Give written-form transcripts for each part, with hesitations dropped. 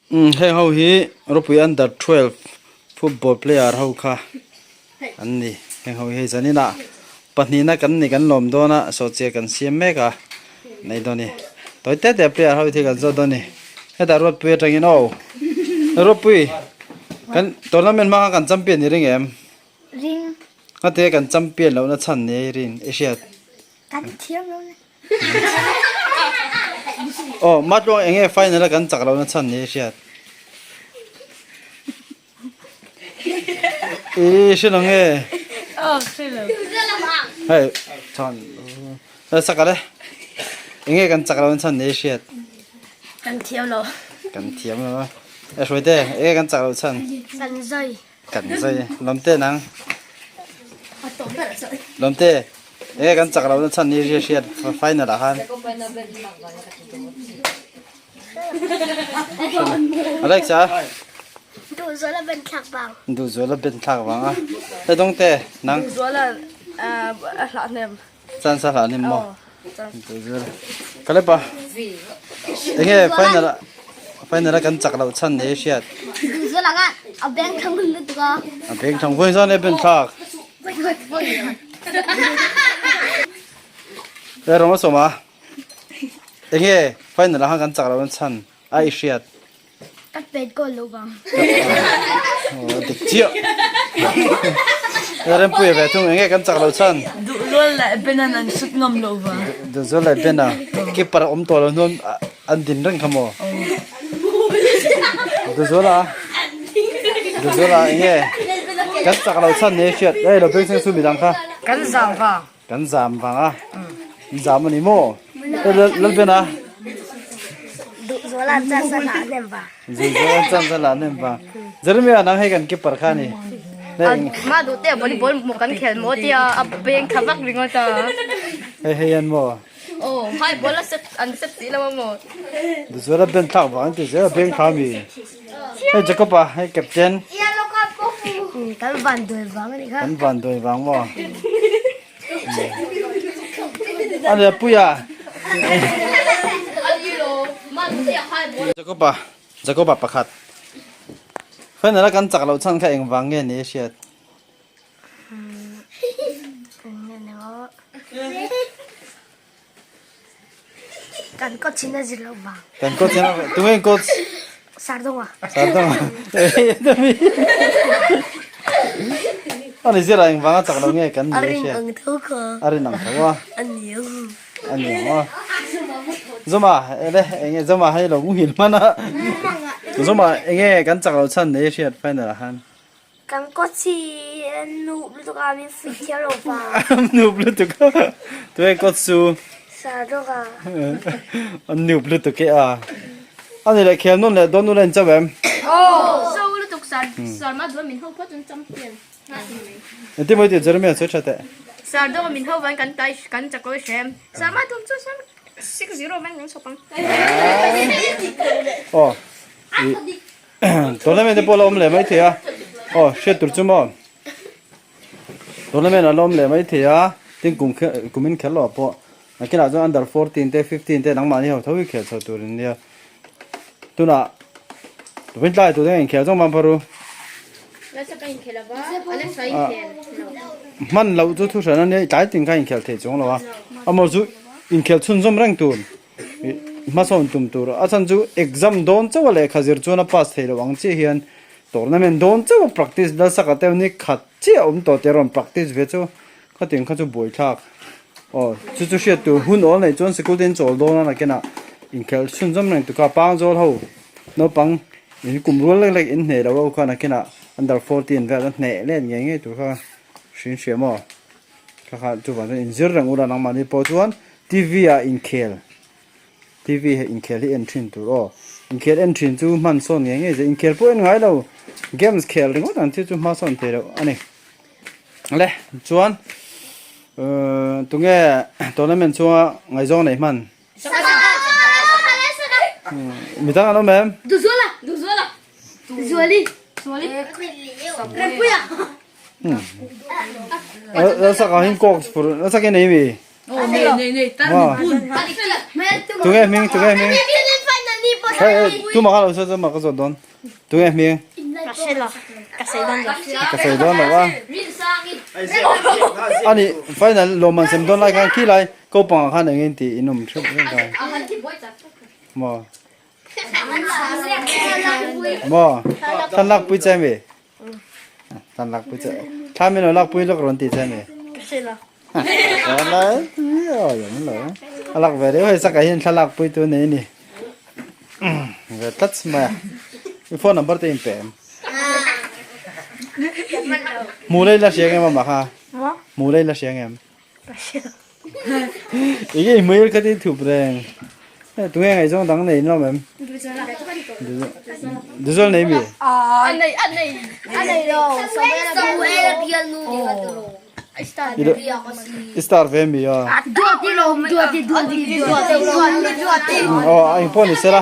Umm heng ho hi ropui under 12 football player ho kha an ni heng ho hi hei zaninah pahnihna kan ni kan lawm dawn a sawhchiah kan siam mek a nei dawn a ni tawi te te player ho hi kan zawt dawn a ni hetah Ruatpui atangin aw Ruatpui kan tournament hmanga kan champion i ring em? Ring. Ngate kan champion lohna chhan ni i rin i hriat. Kan thiam lo ni. Aw Matluang eng nge final a kan chak lohna chhan ni i hriat. I hre lo nge? Aw hre lo. Hei chhan saka le eng nge kan chak lohna chhan ni i hriat. Kan thiam lo. Kan thiam lo a. E hruaite eng nge kan chak loh chhan? Kan zai. Kan zai lawmte nang. Lawmte e kan chak lo na chan ni ri hriat final ah khan. Alexa. Du zola ben thlak bang. Du zola ben thlak bang a. Te dong te nang. Du zola a hla nem. Chan sa hla nem mo. Du zola. Kalepa. Enge final final kan chak lo chan ni hriat. Du zola nga a beng thang hun lu tuka. A beng thang hun zan e ben thlak. E roma soma. Enge final han kan chak lo chan a i hriat. Ka pet goal lo vang. Oh, dik chiah. Rempui ve thung enge kan chak lo chan. Duh zual leh Benan an sut ngam lo vang. Duh zual leh Bena keeper awm tawh lo hnuan an din reng kha maw. Duh zual a. Duh zual a enge kan chak lo chan ne hriat. Ei lo beng seng su midang kha. Kan zam vang. Kan zam vang a, zam a ni maw? Lal Ben a. Duh zual an chan sa lah nem vang. Duh zual an chan sa lah nem vang. Jeremiah nang hei kan keeper kha ni. Ma duh te volleyball mo kan khel mo tia a beng tha vak ringawt a. Hei hei an maw? Oh, hai ball a set an set si lo a maw? Duh zual a ben thlak vang an ti zel a beng tha mi. Hei Jacob a, hei captain. Kan van duai vang a ni kha. Kan van duai vang maw? A le puia. Jacob a, Jacob a pakhat. Final a kan chak loh chhan kha eng vang nge ni hriat? Kan coach in a zir loh vang. Kan coach in a tunge in coach? Sardonga. Sardonga. Ani zir a eng vanga chak lo nge kan ni A rin ang tho kha. A rin ang tho a. A ni ang. A ni ang a. Zuma ele enge Zuma hei lo muhil hman a. Zuma enge kan chak lo chhan nei hriat final ah khan. Kan coach hi nup lutuk a min fuih thiam lo pa. Nup lutuk a. Tunge coach chu? Sardawk a. An nup lutuk e a. Ani leh khel nawn leh dawn nula in chauh em? Aw. So lutuk sar sar ma duan min ho phawt chuan champion nga ti mai. Engtin maw i tih Jeremy an sawi tha teh. Sardawk a min ho van kan tai kan chakawi hrem. Sar ma duan chu sar 6-0 van kan chawp ang. Aw. Tournament te pawh a la awm leh maithei a aw hriat tur chu maw tournament a la awm leh maithei a tin kum kum in khelh loh pawh nakinah chuan under 14 te 15 te nangmahni ho tho hi khelh chho tur in nia tunah tupin tlai tur te inkhel zawng vang phawrh u hman loh chu thu hran a nia tlai tin kha inkhel thei chuang lo a amaw chu inkhel chhunzawm reng tur. Hmasawn tum tur a chhan chu exam dawn chauh a lehkha zir chuan a pass thei lo ang chiah hian tournament dawn chauh a practice nasa ka teuh ni khat chiah a awm tawh tih a rawn practice ve chu khatiang kha chu buaithlak aw chu chu hriat tur hun awl neih chuan sikul te in chawl dawn a nakinah inkhelh chhunzawm reng tuk a pangzawl ho naupang in kum rual lek lek in hneh loh ho kha nakinah under 14 vel a hneh let ngei ngei tur kha hrin hria maw kha kha chuvang chuan inzir reng ula nangmahni pawh chuan TV ah inkhel TV he inkhel hi en thin tur aw inkhel en thin chu hman sawn ngei ngei zeh inkhel pawh en ngai lo games khel ringawt ang chi chu hma sawn thei loh a ni le chuan uhh tunge tournament chhunga ngaihzawng neih hman midang an awm em Lalsaka hi kawk fur lalsaka hi nei mi? Tunge hming tunge hming? Hei hei tumah kha lo sawi chuan mah ka zawt dawn. Tunge hming? Ka hre lo. Ka sawi dawn lo. Ka sawi dawn lo a. Ani final lawmman sem dawn lai khan khi lai ko pangah khan engin tih in awm theuh reng khan. Maw? Maw? Thlan lakpui che mi? Thlan lakpui che. Thla min lo lakpui lawk rawn ti che mi? Ka hre lo. A lak ve reuh hei sakah hian thla lakpui tu nei ni. Ve tlat mai a. I phone number te in pe em? Hmu lei la hria ngem a mah kha? Hmu lei la hria ngem? Ka hre lo. Enge i hmuil kha tin thup reng. Tunge ngaihzawng dang nei in lawm em? Duzol nei mi? A nei a nei. A nei lo. Samuel a bial nu ni kha tu lo. I star ve mi a? Duati lo duati duati duati duati. Aw a eng pawh ni sela.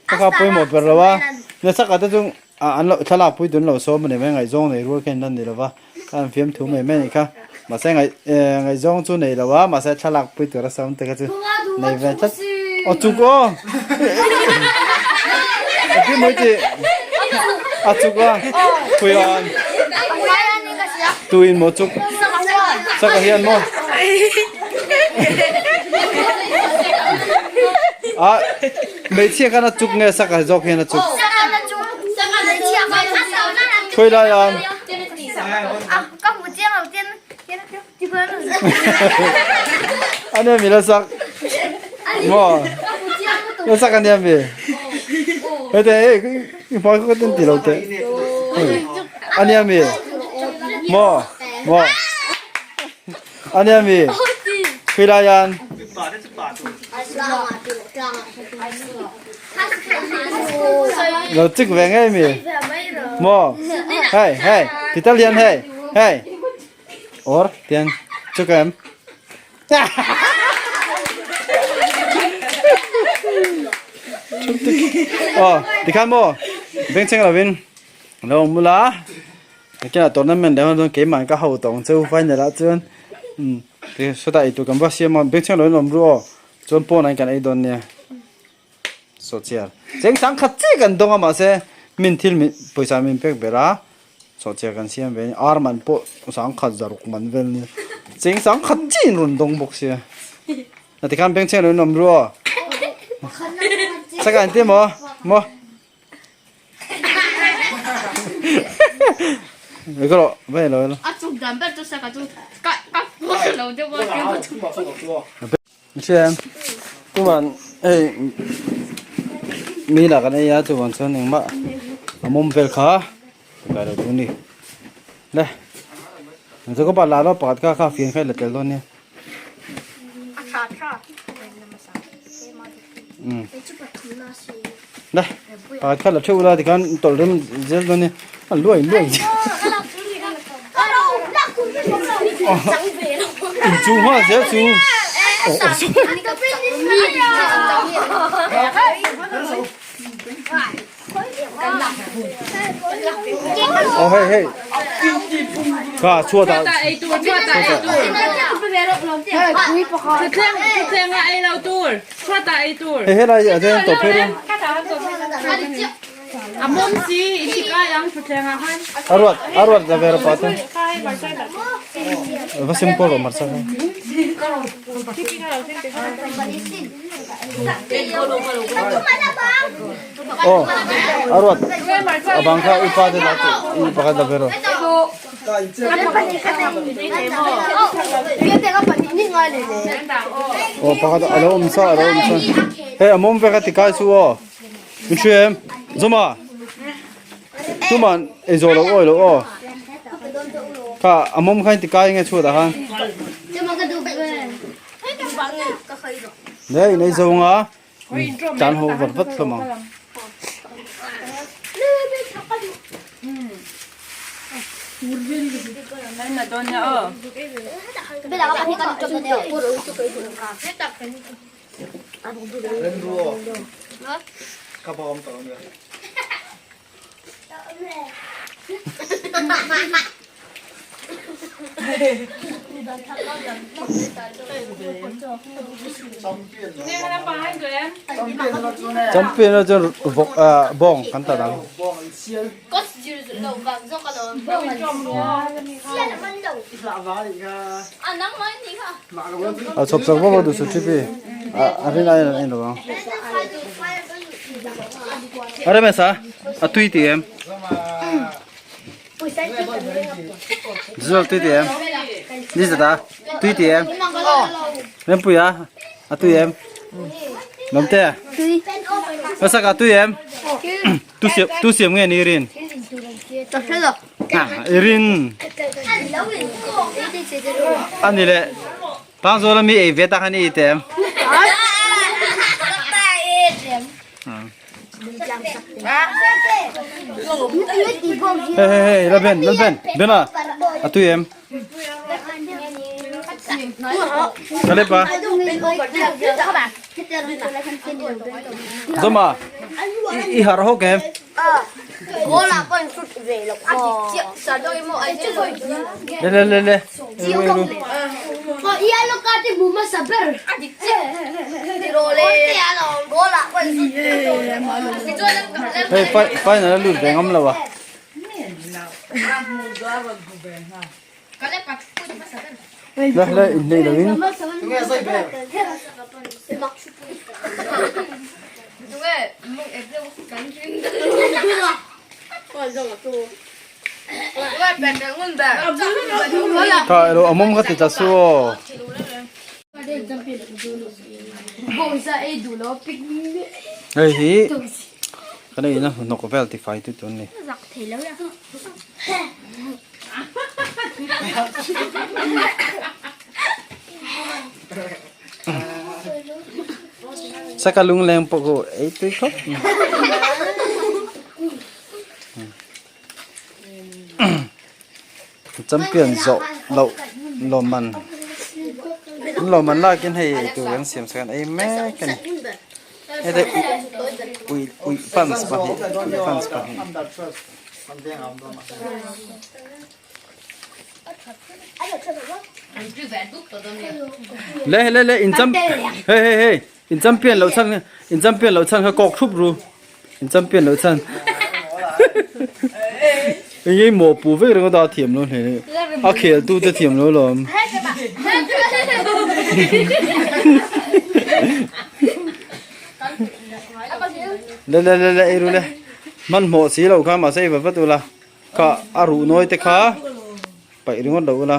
Ka kha pawimawh ber lo a. Nasa ka te chu an lo thlalak pui tun lo sawm a ni mai ngaihzawng nei rual kha in lan ni lo va. Ka han fiam thu mai mai a nih kha. Mahse ngaih eh ngaihzawng chu nei lo a, mahse thlalak pui tura sawm te kha chu nei ve tlat. Aw chuk aw! A ti mai tih. A chuk a, khuian. Tuin maw chuk? Saka hian maw? A hmeichhia khan a chuk nge saka zawk hian a chuk? Khawi lai an? Ania mi la sak maw? La sak ania mi? Hete ei i hmai kha ka tin ti lo teh. Ania mi? Maw? Maw? Ania mi? Khawi lai an? Lo chik ve ngei mi? Maw? Hei, hei, ti tal hian hei, hei. Or, tian, chuk em? Aw, tikhan maw? Bengchheng lovin lo awm ula. Nakinah tournament leh hunah chuan keimah ka ho tawh ang che u final ah chuan umm sawtah eitur kan va siam a bengchheng lovin awm ru aw. Chuan pawnah hian kan ei dawn nia. Sawhchiar cheng sang khat chiah kan dawng a mahse min thil min pawisa min pek ber a sawhchiar kan siam ve a ni ar man pawh sang khat zaruk man vel nia cheng sang khat chiah in rawn dawng bawk sia a tikhan bengchheng lo in awm ru aw saka an ti maw maw Ka rawh vai lo A chuk dan ber chu saka chu ka ka lo deuh a. Hriam tuman hei mi lah kan ei a chuvang chuan engmah a mawm vel kha kai lo tur a ni le chu ka pa lah lo pakhat kha kha fian kha i la tel dawn nia le pakhat kha la theuh ula tikhan tawlh rem zel dawn nia a luai luai. Inchu nghal zel chu Aw hei hei Kha chhuat ah Hei helai ah chuan tawp phei ru A mawm si i ti kai ang thutthleng ah khan. A ruat a ruat la ve pa te. Va sim ko ro marsa kha. Oh a ruat a bang kha upa te la te i pakhat la ve ro. Oh pakhat a lo um sa a lo um sa. Hey a mawm ve kha ti kai su aw. Min hria em? Zuma! Tuman ei zawh lo awi lo aw. Kha a mawm kha in ti kai nge chhuat ah khan. Ne in ei zo nga tlan ho vat vat hlawm ang. Champion ah chuan vawk ah bawng kan ta dang. A chhawp chak vak a duh suh ṭhipi a rin aiin an en lo ang. A rem esa a tui ti em? Zual tui ti em? Ni zata tui ti em? Rempuia a tui em? Lawmte Hmasaka tui em? Tu siam tu siam nge ni i rin? Ka hre lo. I rin. Ani le Pangzawl ami ei ve tak ani i tem. Hei hei hei la ben la ben bena a tui em? Caleb a Zoma i har hawk em? Le le le le Eru eru Hei final a lut ve ngam lo a. Le le inhlei lo in. Tha elo a mawm kha ti ta su aw. Hei hi kan ei na hnawk vel ti fai tu tur a ni. Saka lungleng pawh khu ei tui khawp mai. Champion zawh loh lawmman lawmman lakin hei eitur an siam sak an ei mek a ni. Heta ui ui fans pahnih ui fans pahnih. Le le le in cham hei hei hei in champion loh chhan in champion loh chhan kha kawk thup ru in champion loh chhan eng nge mawh pu vek ringawt a a thiam lo hle a khel tu te thiam lo lawm. Le le le le ei ru le hmanhmawh si lo kha mahse ei vat vat ula kha a ruh nawi te kha paih ringawt lo ula.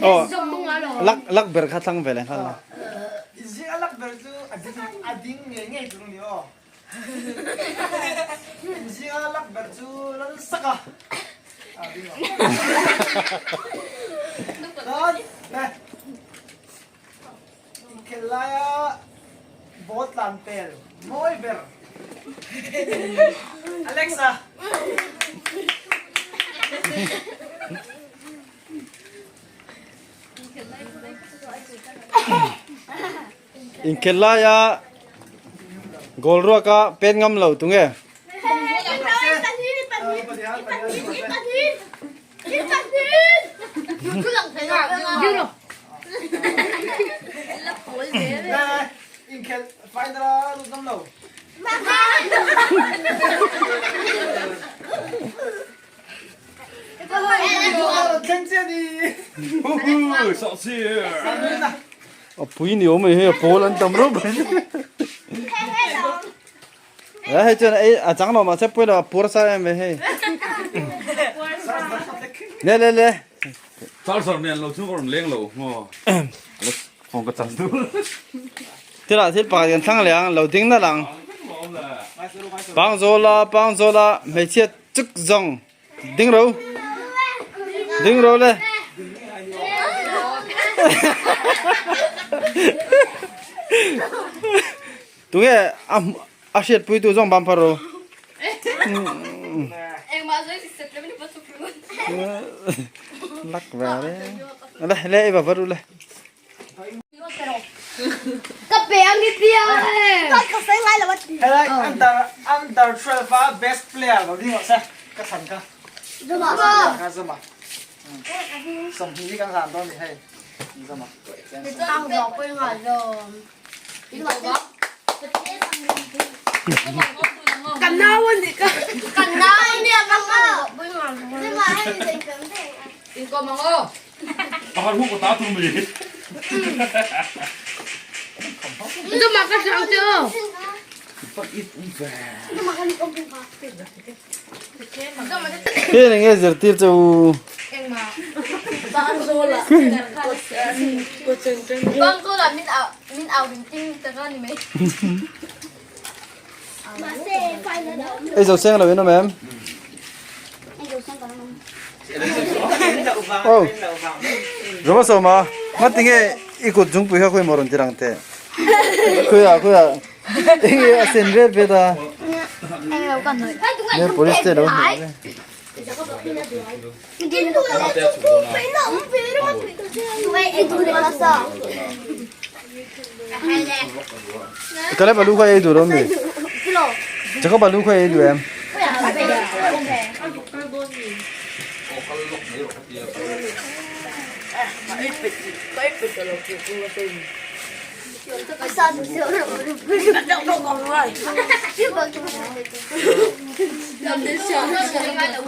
Aw lak lak ber kha thlang ve leh nghal a. Inkhelh laia goal ruaka pen ngam lo tunge? A pui ni awm mai hei a pawl an tam reuh mai. A hei chuan ei a chang lo mahse pawi lo a pur sa em mai hei. Le le le. Char sar nen lo chu ka rawn leng lo maw. Phone ka chang dur. Thil ah thil pakhat kan thlang leh ang lo ding nalh ang. Pangzawla pangzawla hmeichhia chuk zawng ding ro ding ro le. Tunge a a hriatpui tu zawng bam phar ru. Lak ve le. Le le i va va ru le. Ka pe ang i pia e. Ka sai ngai lo Helai under under 12 a best player lo ding se ka thlan kha. Zuma. Ka zuma. 20 hi kan hlan dawn ni hei. Zuma. Ang zo pui ngai lo. Kan nau an ni ka. Kan nau ni ka nau. Zuma hei ding kan ding. In ko mango. Pakhat hu ko ta tu mi. Zuma ka sang chu. He eng nge zirtir chu Bangkula min au min au ring ting ta ka ni mai. Ei zo seng lo in awm em? Oh. Roma sawma ngati nge i kut zungpui kha khawi maw rawn ti rang teh. Khawiah khawiah enge a sen ret ret a. Nge police te lo hmuh ve. Kalep alu kha ei duh lo mi? Jacob alu kha ei duh em?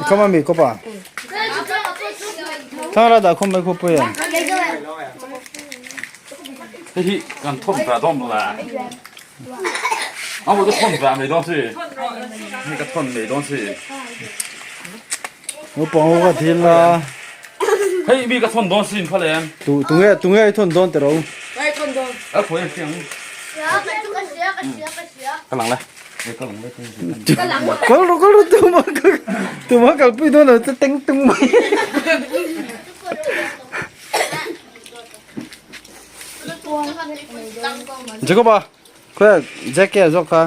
Khama mi kopa. Thang ra da khom mai kho pui em. Hei hi kan thon ta dom la. Amo to thon ta mai don si. Ni ka thon mai don si. Naupang ho ka thil a. Hei mi ka thon dawn sin phal em. Tu tunge tunge i thon dawn tero. A phuai fiang. Ka lang le. Ka lang le. Kal ro kal ro tu ma tu ma kal pui dawn lo chu teng tung mai. Jacoba khawi Jack ke a zawk kha.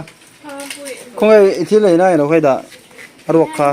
Khawnge i thil ei na eng lo khawi dah a ruak kha.